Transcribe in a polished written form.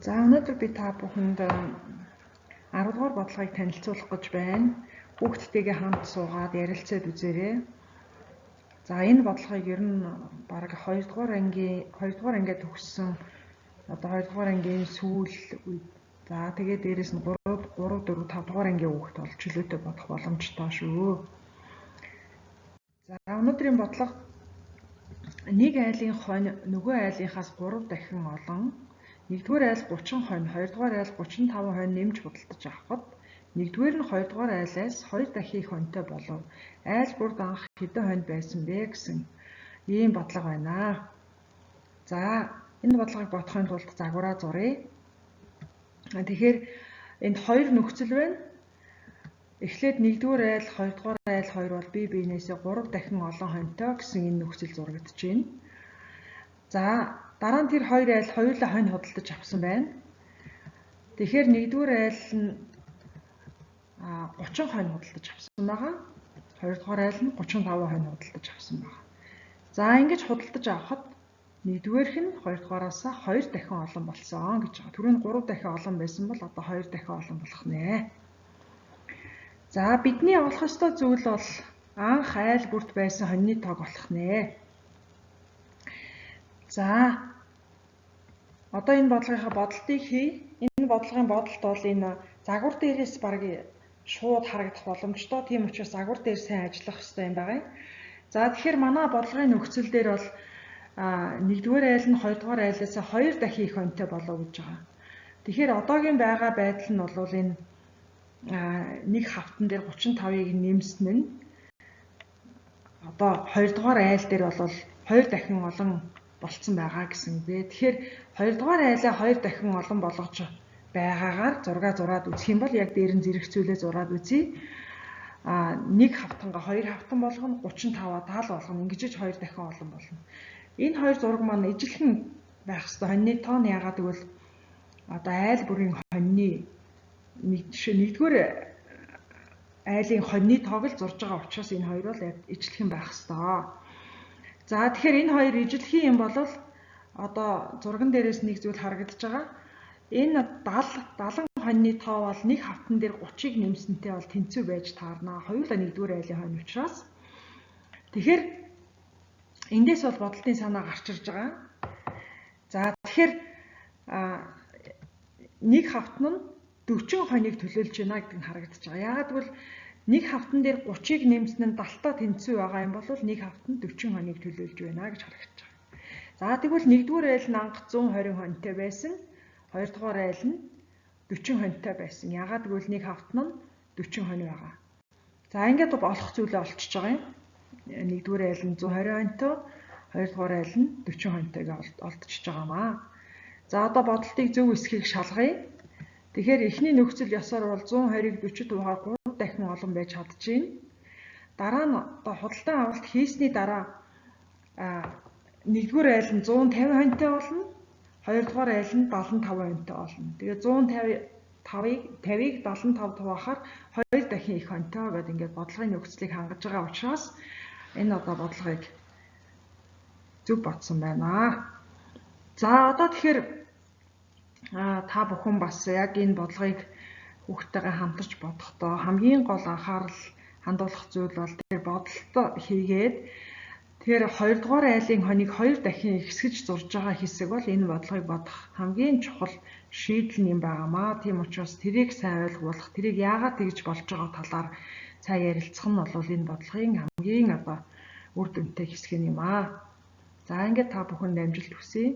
За, өнөөдөр би та бүхэнд 10 дугаар бодлогыг танилцуулах гэж байна. Хүүхдтэйгээ хамт суугаад ярилцаад үзээрэй. За, энэ бодлогыг ер нь бараг 2 дугаар ангийн 2 дугаар ангиа төгссөн, одоо 2 дугаар ангийн сүүл үед, за тэгээд дээрэс нь 3 3 4 5 дугаар ангийн хүүхд бол чөлөөтэй бодох боломжтой шүү. За, өнөөдрийн бодлого: нэг айлын хонь нөгөө айлынхаас 3 дахин олон. Нэгдүгээр айл 30 хонь, хоёрдугаар айл 35 хонь нэмж худалдаж авахад нэгдүгээр нь хоёрдугаар айлаас 2 дахин их хоньтой болов. Айл бүрд анх хэдэн хонь байсан бэ гэсэн ийм бодлого байна. За, энэ бодлогыг бодохын тулд загвараа зуръя. Тэгэхээр энд хоёр нөхцөл байна. Эхлээд нэгдүгээр айл, хоёрдугаар айл хоёр бол бие биенээсээ 3 дахин олон хоньтой гэсэн энэ нөхцөл зурагдаж байна. За, дараа нь тэр хоёр айл хоёулаа хонь худалдаж авсан байна. Тэгэхээр нэгдүгээр айл нь 30 хонь худалдаж авсан байгаа. Хоёрдугаар айл нь 35 хонь худалдаж авсан байгаа. За, ингэж худалдаж авахад нэгдүгээрх нь хоёрдугаараас 2 дахин олон болсон гэж байгаа. Түрүүн 3 дахин олон байсан бол одоо 2 дахин олон болох нэ. За, бидний олох ёстой зүйл бол анх айл бүрт байсан хоньны тоог олох нэ. За, одоо энэ бодлогынхаа бодолтыг хий. Энэ бодлогын бодолт бол энэ загвар дээрээс бараг шууд харагдах боломжтой. Тийм учраас загвар дээр сайн ажиллах ёстой юм байна. За, тэгэхээр манай бодлогын нөхцөл дээр бол нэгдүгээр айл нь хоёрдугаар айлаас 2 дахин их хоньтой болов гэж байгаа. Тэгэхээр одоогийн байгаа байдал нь бол энэ нэг хавтан дээр 35-ыг нэмсэн нь одоо хоёрдугаар айл дээр бол 2 дахин олон болцсон байгаа гэсэн үг. Тэгэхээр хоёрдугаар айлаа 2 дахин олон болгож байгаагаар зураг зураад үзэх юм бол яг дээр нь зэрэгцүүлээ зураад үзье. Нэг хавтангаа хоёр хавтан болгоно, 35-аа 70 болгоно. Ингэж 2 дахин олон болно. Энэ хоёр зураг маань ижилхэн байх ёстой. Хоньны тоон, яагаад гэвэл одоо айл бүрийн хоньны нэгдүгээр айлын хоньны тоог л зурж байгаа учраас энэ хоёр бол ижилхэн байх ёстой. За, тэгэхээр энэ хоёр ижилхэн юм бол одоо зурган дээрээс нэг зүйл харагдаж байгаа. Энэ 70 70 хоньны тоо бол нэг хавтан дээр 30-ыг нэмсэнтэй бол тэнцүү байж таарна. Хоёулаа нэгдүгээр айлын хонь учраас. Тэгэхээр эндээс бол бодолтын санаа гарч ирж байгаа. За, тэгэхээр нэг хавтан нь 40 хоньыг төлөөлж байна гэдэг нь харагдаж байгаа. Яагаад гэвэл нэг хавтан дээр 30-ыг нэмсэн нь 70-таа тэнцүү байгаа юм бол нэг хавтан 40 хоньыг төлөөлж байна гэж харагдаж байгаа. За, тэгвэл нэгдүгээр айл нь анх 120 хоньтой байсан. Хоёрдугаар айл нь 40 хоньтой байсан. Яагаад гэвэл нэг хавтан нь 40 хонь байгаа. За, ингээд олох зүйлээ олчиж байгаа юм. Нэгдүгээр айл нь 120 хоньтой, хоёрдугаар айл нь 40 хоньтойг олдчихж байгаа маа. За, одоо бодолтыг зөв эсхийг шалгая. Тэгэхээр эхний нөхцөл ёсоор бол 120-ыг 40 дуугаар 3 дахин олон байж чадчихээн. Дараа нь одоо худалдан авалт хийсний дараа нэгдүгээр айл нь 150 хоньтой болно. Хоёрдугаар айл нь 75 хоньтой болно. Тэгээ 150-ыг 50-ыг 75 хуваахаар 2 дахин их хоньтой гэдэг ингээд бодлогын нөхцөлийг хангаж байгаа учраас энэ одоо бодлогыг зөв бодсон байна. За, одоо тэгэхээр та бүхэн бас яг энэ бодлогыг хүүхдтэйгээ хамтарч бодохдоо хамгийн гол анхаарал хандуулах зүйл бол тэр бодолтоо хийгээд, тэгэхээр хоёрдугаар айлын хоньыг 2 дахин ихсгэж зурж байгаа хэсэг бол энэ бодлогыг бодох хамгийн чухал шийдэл нь юм байгаамаа. Тийм учраас тэрийг сайн ойлгуулах, тэрийг яагаад тэгж болж байгаа талаар сайн ярилцах нь бол энэ бодлогын хамгийн одоо үр дүнтэй хэсэг юм аа. За, ингээд та бүхэнд амжилт хүсье.